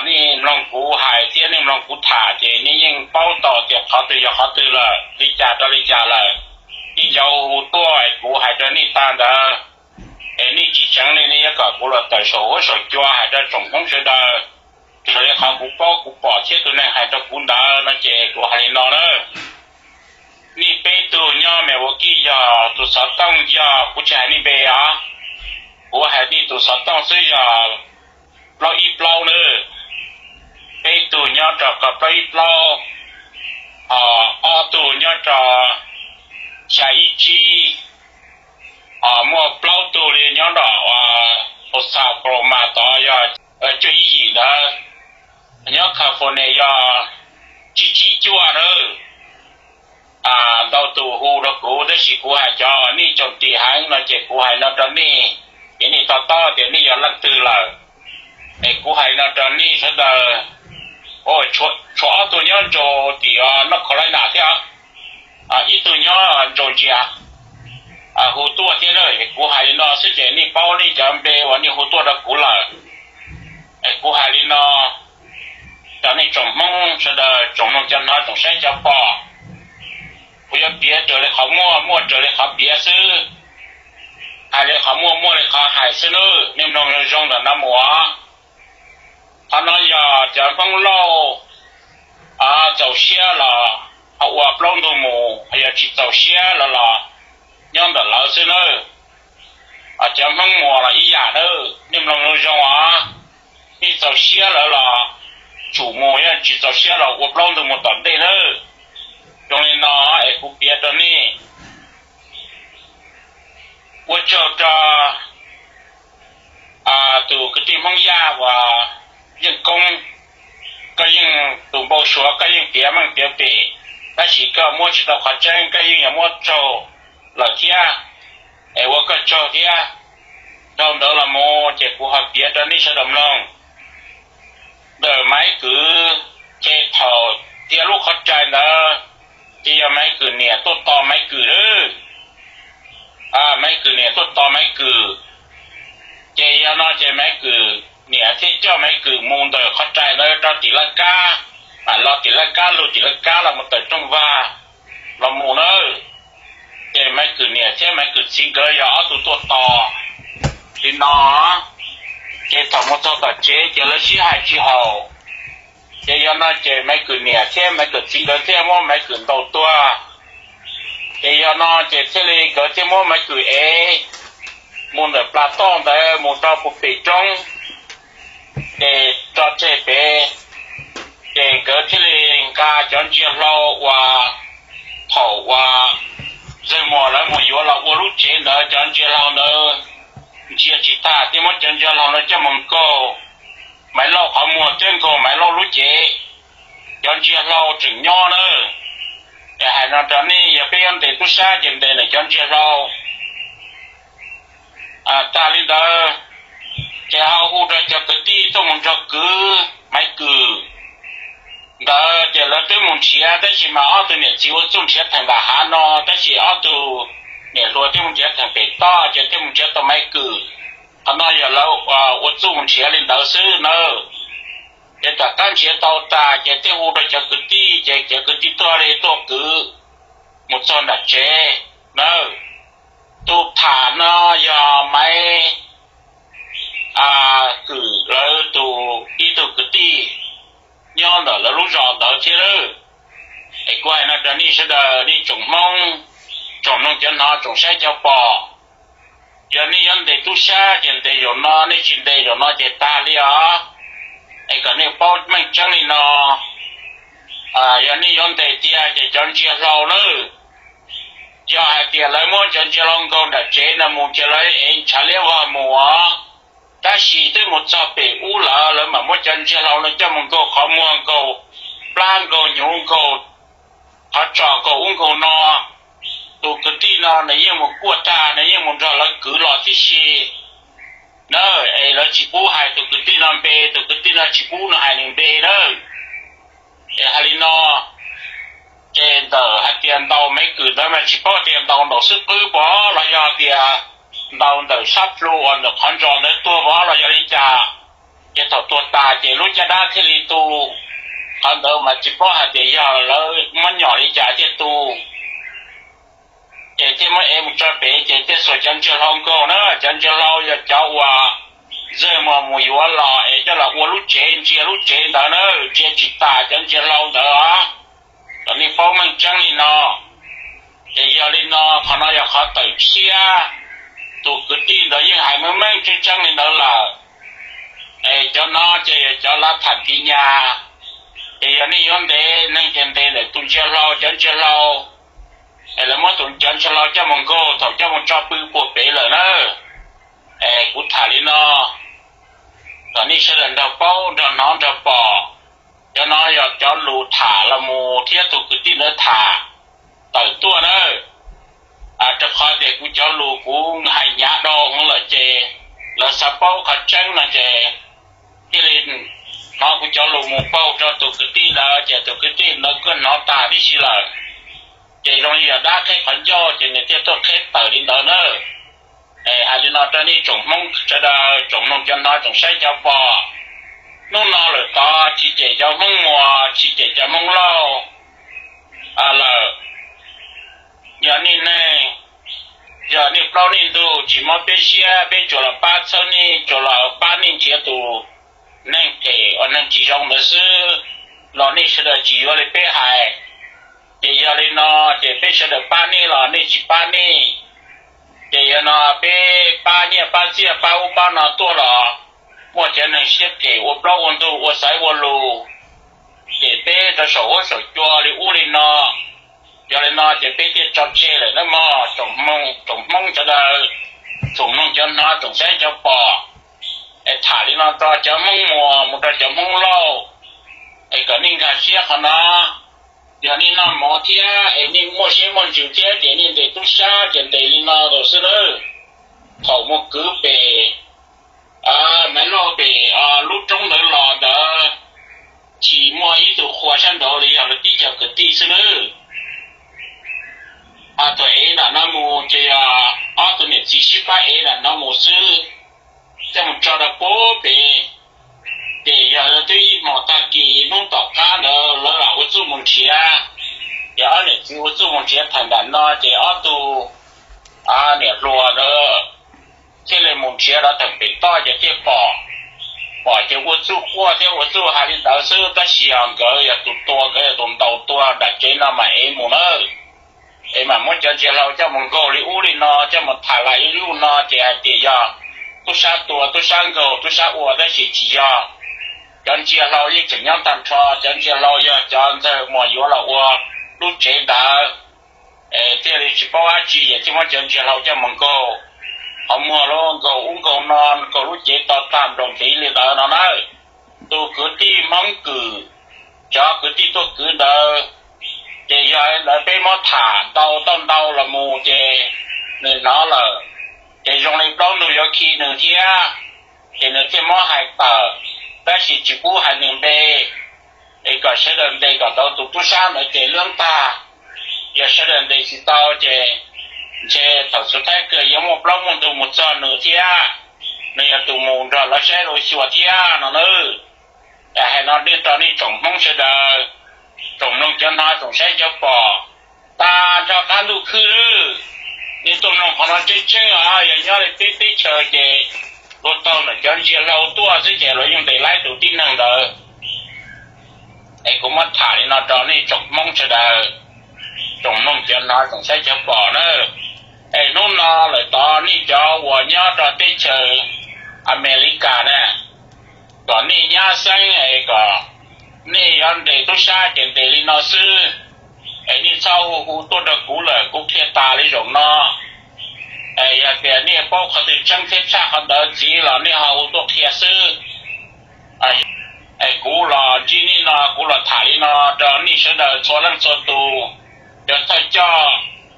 nej mloog kuv hais thiab nej mloog kuv tham ces nej yeej paub tau tias qhov twg yog qhov twg lawm, li cas rau li cas lawm. Nej cov hu tuaj es kuv hais rau nej tag ntawd, es nej tsis tseev li, nej yuav kom kuv los tawm saum huab saum cua hais rau tsoom Hmoob sawv daws raws li qhov kuv paub kuv pom thiab tus neeg hais rau kuv ntawd no ces kuv hais li no na. Nej peb tug nyob Milwaukee yog tus xov tooj yog, kuv tsis hais nej npe os, kuv hais nej tus xov tooj xwb yog plaub ib plaub na. Peb tug nyob rau ko plaub ib plaub, ob tug nyob rau xya ib tsib, muaj plaub tug li nyob nram Tulsa, Oklahoma tod yog cuaj ib yim ntawd, nyob California yog tsib tsib cuaj na. Ntau tus hu rau kuv tab sis kuv hais cov nej coob tim heev no ces kuv hais no rau nej, ces nej to taub tias nej yog leej twg lawm. Es kuv hais no rau nej sawv daws, tshuav ob tug nyob nraum tim North Carolina thiab, ib tug nyob nraum Georgia hu tuaj thiab na. Kuv hais li no xwb ces nej paub nej cov npe uas nej hu tuaj rau kuv lawm. Es kuv hais li no rau nej tsoom Hmoob sawv daws, tsoom mloog cov hnov tsoom saib cov pom, kuv yuav piav raws li qhov muaj, muaj raws li qhov piav xwb, hais li qhov muaj, muaj li qhov hais xwb nawb. Nej mloog zoo zoo ntawm no mus os. Qhov no yog cov Hmoob Lauj txaus siab los ho ua plaub ntug mus, ho yog tsis txaus siab los los nyob ntawm lawv xwb nawb. Cov Hmoob Muas los ib yam nawb, nej mloog zoo zoo os. Nej txaus siab lawv los tsum mus, yog tsis txaus siab los ua plaub ntug mus tom ntej nawb. Zoo li no es kuv piav rau nej. Ua tsaug rau tus kwv tij Hmoob Yaj uas yeej koob, koj yeej tus npau suav koj yeej piav meej piav pem, tab sis koj muab tsis tau qhov tseeb, koj yeej yuav muab raug lawm thiab. Es ua koj tsaug thiab. Dhau ntawd los mus ces kuv ho piav rau nej sawv daws mloog. Ntawm Maiv Kwm ces thaum tiav lub qhov rai ntawd ces yog Maiv Kwm niam tuaj tos Maiv Kwm lawm. Maiv Kwm niam tuaj tos Maiv Kwm, ces yog no ces Maiv Kwm niam thiaj coj Maiv Kwm mus ntawm qhov rai ntawd rau tim laj kab, mam los tim laj kab, lug tim laj kab los mus tawm rooj vag los mus nawb. Ces Maiv Kwm niam thiab Maiv Kwm txiv nkawd yog ob tug tuaj tos li no. Ces thaum mus txog tom tsev ces lawv sib hais tsis haum. Ces yog no ces Maiv Kwm niam thiab Maiv Kwm txiv nkawd thiaj muab Maiv Kwm ntaus tuag. Ces yog no ces thiaj li nkawd thiaj muab Maiv Kwm ev mus ntawm plas toj ntawd mus rau puag pem roob, ces tso tseg pem. Ces nkawd thiaj li nqa cov ntsia hlau uas thaum uas Zeeg Muas lawv mus yuav los ua lub tsev ntawd, cov ntsia hlau ntawd ntsia tsis tag thiaj muab cov ntsia hlau ntawd coj mus nkaug Maiv Lauj qhov muag thiab nkaug Maiv Lauj lub cev. Cov ntsia hlau tseem nyob nawb. Es hais no rau nej, yog peb yuav ntes tub sab ces ntes ntawm cov ntsia hlau. Tag li ntawd ces ho hu rau cov kwv tij tuaj mus nrog kwv Maiv Kwm ntawd ces lawv twb mus nrhiav, tab sis mas ob tug niam txiv ua txuj nrhiav theem nram hav no, tab sis ob tug niam hluas twb mus nrhiav theem pem toj ces twb mus nrhiav tau Maiv Kwm. Qhov no yog lawv ua txuj mus nrhiav li ntawd xwb nawb. Ces tom qab nrhiav tau tas ces thiaj hu rau cov kwv tij, ces cov kwv tij tuaj li tuaj kwv mus txog nram tsev nawb. Tus tham no yog Maiv Kwm lawv tus ib tug kwv tij nyob ntawm lawv lub zos ntawd thiab lawm. Es kuv hais no rau nej sawv daws, nej tsoom Hmoob, tsoom mloog cov hnov, tsoom saib cov pom, yog nej yuav ntes tub sab ces ntes zaum no, nej tsis ntes zaum no ces tag li os. Es kom nej paub meej tseeb li no, yog nej yuav ntes tiag ces cov ntsia hlau nawb. Yog hais tias lawv muab cov ntsia hlau nkaug nram tsev no mus ces lawv ev ntshav liab vog mus os. Tab sis twb mus txog pem ub lawm, lawv mam muab cov ntsia hlau no coj mus nkaug qhov muag, nkaug plab, nkaug hnyuv, nkaug qhov tsos, nkaug ub nkaug no. Tus kwv tij no nws yeej mus kuaj tag, nws yeej mus nrog lawv kwv los tib si na. Es lawv tsis pub hais tus kwv tij no npe, tus kwv tij no tsis pub nws hais nws npe na. Es hais li no, ces ntawm hais tias ntaus Maiv Kwm ntawd mas tsis paub tias ntaus nraum xwb qwb pov los yog tias ntaus ntawm sab plhu uas ntawm qhov ntsos ntawd tuag pov los yog li cas. Ces thaum tuag tas ces lub caj dab thiaj li tu. Qhov ntawd mas tsis paub hais tias yog lawv muab nyom li cas thiaj tu. Ces thiaj muab ev mus tso pem ces thiaj xuas cov ntsia hlau nkaug na. Cov ntsia hlau yog cov uas Ntxawg Muas mus yuav los es coj los ua lub tsev, ntsia lub tsev ntawd na, ntsia tsis tas cov ntsia hlau ntawd os. Kom nej paub meej tseeb li no. Ces yog li no, qhov no yog qhov tawm tshiab, tus kwv tij ntawd yeej hais meej meej tseeb tseeb li ntawd lawm. Es cov no ces yog cov lav tham ti nyas. Ces yog nej yuav ntes neeg ces ntes ntawm tus ntsia hlau, cov ntsia hlau, es lawv muab tus cov ntsia hlau coj mus nkaug thaum coj mus tso pw puag pem lawm na. Es kuv tham li no kom nej sawv daws nrog paub nrog hnov nrog pom. Cov no yog cov lus tham los mus thiab tus kwv tij ntawd tham tawm tuaj na. Rau qhov tias kuv cov lus kuv hais hnyav dhau heev lawm ces lawv xav paub qhov tseeb no ces thiaj li hnov kuv cov lus mus pauj rau tus kwv tij ntawd ces tus kwv tij ntawd kuj hnov tas tib si lawm. Ces zoo li yog dab qheb qhov ncauj ces nws thiaj tuaj qheb tawm li ntawd na. Es hais li no rau nej tsoom Hmoob sawv daws, tsoom mloog cov hnov tsoom saib cov pom, hnub no lawm tod tsis cem cov Hmoob Muas, tsis cem cov Hmoob Lauj lawm. Yog nej neeg, yog nej plaub nej ntug tsis mob peb siab, peb tsuas los pab txhawb nej, tsuas los pab nej nrhiav tus neeg phem uas neeg tsis zoo ntawd xwb los nej sawv daws tsis yuav li peb hais. Ces yog li no, ces peb sawv daws pab nej los nej tsis pab nej. Ces yog no peb pab nyiaj pab txiaj pab ub pab no tuaj los muaj cov neeg siab phem ua plaub ua ntug ua xaiv ua lus, ces peb rau saum huab saum cua li ub li no. Yog li no ces peb thiaj tso tseg lawm nawb mog tsoom Hmoob sawv daws, tsoom mloog cov hnov tsoom saib cov pom. Es tham li no rau cov Hmoob Muas mus rau cov Hmoob Lauj, es kom nej nkag siab qhov no. Yog nej noj mov thiab es nej muaj siab muaj ntsws thiab ces nej ntes tub sab ces ntes li no lawm xwb nawb. Thaum mus kwv pem Maiv Lauj pem lub roob ntawd los ntawd, tsis muaj ib tug qhua sab nraud li, yog lawv tib co kwv tij xwb nawb. Thaum ev nram no mus ces yog ob tug niam txiv sib pab ev nram no mus xwb, coj mus tso rau puag pem. Ces yog twb ib hmos tag kis hnub tom qab ntawd lawv lam ua txuj mus nrhiav, ces ob niam txiv ua txuj mus nrhiav thaum nram no ces ob tug niam hluas ntawd thiaj li mus nrhiav rau thaum pem toj ces thiaj pom. Pom ces ua txuj quaj thiab ua txuj hais li ntawd xwb tab sis nkawd yog tus tua, nkawd yog tus ntaus tua nram tsev no mas ev mus nawb. Es mam muab cov ntsia hlau coj mus nkaug li ub li no, coj mus tham lais ub li no ces hais tias yog tub sab tua, tub sab nkaug, tub sab ua tab sis tsis yog. Cov ntsia hlau yeej tseem nyob tag nrho, cov ntsia hlau yog cov Ntxawg Muas yuav los ua lub tsev ntawd. Es thiaj li tsis paub dab tsi es thiaj muab cov ntsia hlau coj mus nkaug, ho muag lub nkaug ub nkaug no, nkaug lub cev to tag nplaum ntiv li ntawd no na. Tus kwv tij Hmoob Kwm, cov kwv tij tuaj kwv ntawd, ces yog li ntawd peb muab tham ntau tau ntau los mus ces nws hnov lawm, ces zoo li plaub ntug yuav khi nws thiab, ces nws thiaj muab hais tawm, tab sis tsis pub hais nws npe, es kom sawv daws ntes kom tau tus tub sab ntawd ces lub tag. Yog sawv daws ntes tsis tau ces ntshe thaum xub thawj kawg yuav muaj plaub muaj ntug mus txog nws thiab, nws yog tus mus nrog lawv saib lawv xyuas thiab no nawb. Hais no nej rau nej tsoom Hmoob sawv daws, tsoom mloog cov hnov tsoom saib cov pom, tag nrho qab ntuj khwb lawm. Nej tuaj mloog qhov no tseeb tseeb os, yog nyob li peb teb chaws ces luag taug ntawm cov ntsia hlau tuaj xwb ces luag yeej ntes laib tus tib neeg ntawd. Es kuv muab tham li no rau nej tsoom Hmoob sawv daws, tsoom mloog cov hnov tsoom saib cov pom na. Es hnub no lawm tod nej cov uas nyob rau teb chaws Amelikas na, kom nej nyab xeeb es kom nej yuav ntes tub sab ces ntes li no xwb. Es nej txhob hu hu tuaj rau kuv lawm, kuv qhia tas li zaum no. Es yog tias nej paub qhov twg tseeb thiab tshaj qhov ntawd ntxiv los nej ho hu tuaj qhia xwb. Es kuv los ntsib nej no, kuv los tham li no rau nej sawv daws txhua leej txhua tus, cov thawj coj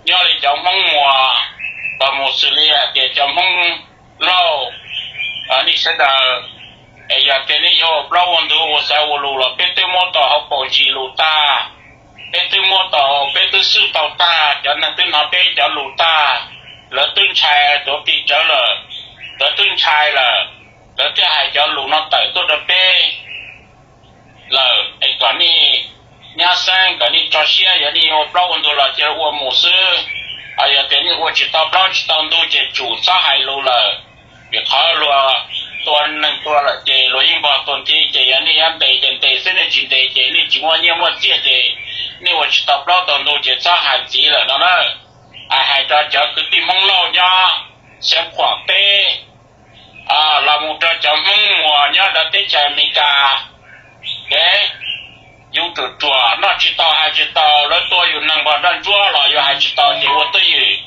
nyob li cov Hmoob Muas, los mus xws li hais tias cov Hmoob Lauj, nej sawv daws, es yog tias nej yuav ua plaub ua ntug ua xaiv ua lus los peb twb muab tau hauv paus ntsis lus tag, peb twb muab tau, peb twb xwb tau tag, cov neeg twb hnov peb cov lus tag, lawv twb ntshai tuav ris tsawv lawm, lawv twb ntshai lawm. lawv thiaj hais cov lus no tawm tuaj rau peb lawm es kom nej nyab xeeb, kom nej tso siab, yog nej ua plaub ua ntug los cia ua mus xwb. Yog tias nej ua tsis tau plaub tsis tau ntug ces tsum txhob hais lus lawm, vim qhov luag tua neeg tuag lawm ces luag yeej npog tuag nthi, ces yog nej yuav ntes ces ntes xwb, nej tsis ntes ces nej tsis muaj nyiaj muaj txiaj ces nej ua tsis tau plaub tau ntug ces txhob hais ntxiv lawm no na. Hais rau cov kwv tij Hmoob Lauj nyob Xeev Khuam teb, los mus rau cov Hmoob Muas nyob rau teb chaws Amelikas, kev yus ruam ruam noj tsis tau hais tsis tau, lawv tua yus neeg npog nroj ntsuab los yus hais tsis tau ces ua twj ywm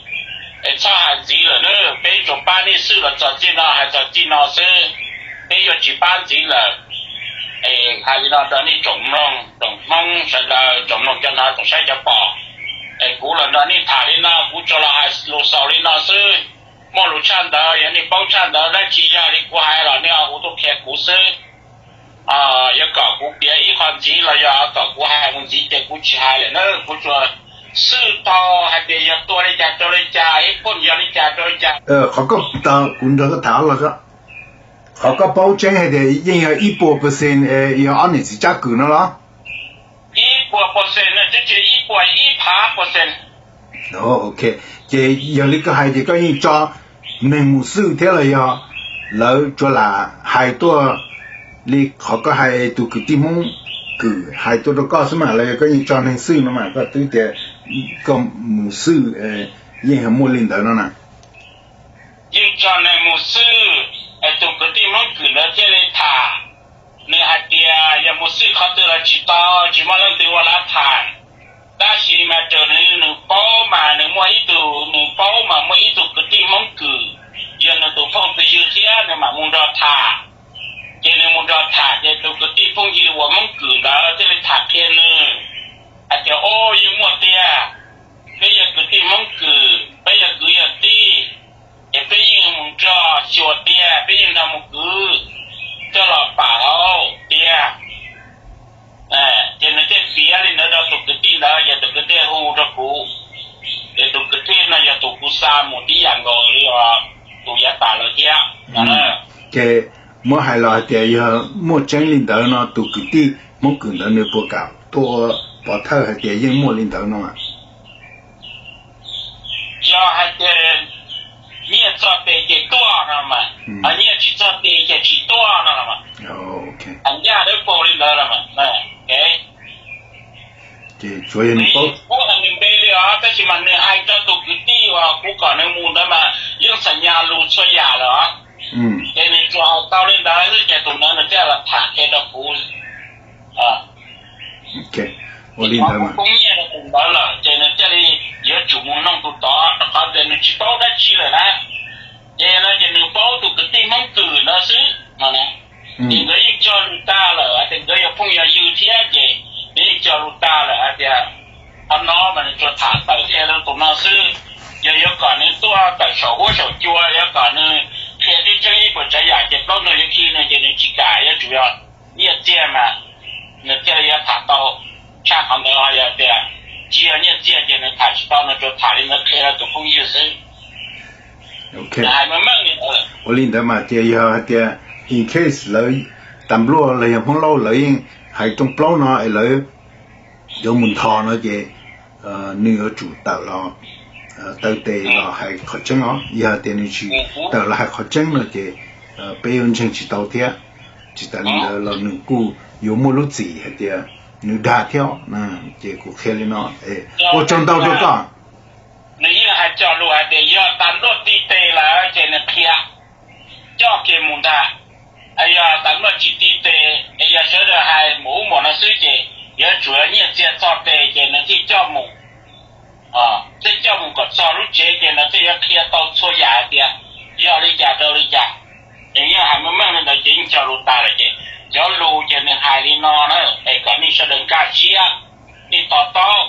es txhob hais ntxiv lawm na. Peb tsuas pab nej xwb los txog txij no, hais txog txij no xwb, peb yuav tsis pab ntxiv lawm. Es hais li no rau nej tsoom mloog, tsoom Hmoob sawv daws, tsoom mloog cov hnov tsoom saib cov pom. Es kuv los nrog nej tham li no, kuv tsuas los hais lus xaus li no xwb. Muaj lus tshaj ntawd, yog nej paub tshaj ntawd dab tsi yog li kuv hais los nej ho hu tuaj qhia kuv xwb. Yog kom kuv piav ib qho ntxiv los yog kom kuv hais mus ntxiv ces kuv tsis hais lawm na, kuv tsuas xwj tau hais tias yog tua li cas rau li cas, ib phooj yog li cas rau li cas. Qhov koj, kuv nrog koj tham los, qhov koj paub tseeb hais tias yeej yog ib puas percent yog ob niam txiv Tsab Kwm no los? Ib puas percent no, tsis, ib puas ib phav percent. Ok, ces yog li koj hais ces koj yeej tso neeg mus xwj thiab los yog lawv tsuas lam hais tuaj li qhov koj hais tus kwv tij Hmoob Kwm hais tuaj rau koj xwb mas, los yog koj yeej tso neeg xwj no mas, koj twb tias koj mus xwj yeej muaj li ntawd no na. Yeej tso neeg mus xwj, tus kwv tij Hmoob Kwm ntawd thiaj li tham. Nws hais tias yog mus xwj qhov twg los tsis tau, tsis muaj leej twg ua lav tham. Tab sis mas raws li nws paub mas nws muaj ib tug, nws paub mas muaj ib tug kwv tij Hmoob Kwm, yog nws tus phooj tus ywg thiab nws mam mus nrog tham. Ces nws mus nrog tham ces tus kwv tij phooj ywg uas Hmoob Kwm ntawd thiaj li tham qhia nws hais tias, o, yeej muaj tiag, peb yog kwv tij Hmoob Kwm, peb yog kwv yog tij, ces peb yeej mus nrog xyuas tiag, peb yeej nrog mus kwv coj los pam hauv tiag. Ces nws thiaj piav li ntawd rau tus kwv tij ntawd, ces tus kwv tij hu rau kuv, ces tus kwv tij no yog tus kuv xa mus tib yam nkaus li tus yav tas lawm thiab. Ces muab hais los hais tias yog muaj tseeb li ntawd no tus kwv tij Hmoob Kwm ntawd nws puas kam tuaj ua pov thawj hais tias yeej muaj li ntawd no? Yog hais tias nyiaj txog tes ces tuaj no mas, nyiaj tsis txog tes ces tsis tuaj no mas, hais ncaj dawb paug li ntawd los mas. Ces tsuav yog nws paub, kuv hais nws npe li os, tab sis mas nws hais rau tus kwv tij uas kuv kom nws mus ntawd mas yeej xam nyas lus txhua yam lawm os. Ces nws tsuas hais tau li ntawd xwb ces tus ntawd nws thiaj los tham qhia rau kuv. Ua li ntawd mas poob nyiaj rau tus ntawd lawm ces nws thiaj li yuav tsum mus noog tus tod, rau qhov tias nws tsis paub dab tsi lawm na. Ces no ces nws paub tus kwv tij Hmoob Kwm ntawd xwb no. Ces nkawd yeej cog lus tag lawm hais tias nkawd yog phooj yog ywg thiab ces nws yeej cog lus tag lawm hais tias qhov no mas nws tsuas tham tawm qhia rau tus no xwb. Yog yuav kom nws tuaj tawm saum huab saum cua, yuav kom nws qhia tseeb tseeb ib puas tsav yam ces plaub ntug yuav khi nws ces nws tsis kam, yuav tsum yog nyiaj txiag mas nws thiaj li yuav tham tau. Tshaj qhov ntawd ho yog tias tsis yog nyiaj txiag ces nws tham tsis tau, nws tsuas tham li ntawd qhia rau tus phooj ywg xwb. Ua li ntawd mas ces yog hais tias in case lawv tas npluaj los yog Hmoob Lauj lawv yeej hais rooj plaub no es lawv yuav mus nthos no ces nws yuav tsum tawm los, taw tes los hais qhov tseeb os. Yog tias nws tsis tawm los hais qhov tseeb no ces peb yuav ntseeg tsis tau thiab. Tsis tas li ntawd los nws kuj yuav muaj lub txim hais tias nws dag thiab. Ces kuv qhia li no, ua tsaug ntau rau koj. Nws yeej hais cog lus hais tias yog tas npluaj ti tes lawm ces nws qhia coj kiag mus ntag. Yog tas npluaj tsis ti tes es yog sawv daws hais mus ub mus no xwb ces yuav tsum nyiaj txiag txog tes ces nws thiaj coj mus. Thiaj coj mus kom txog lub tsev ces nws thiaj yuav qhia tau txhua yam hais tias yog li cas rau li cas. Ces yeej hais meej meej li ntawd ces yeej cog lus tas lawm ces cov lus ces nws hais li no na, es kom nej sawv daws nkag siab, nej to taub.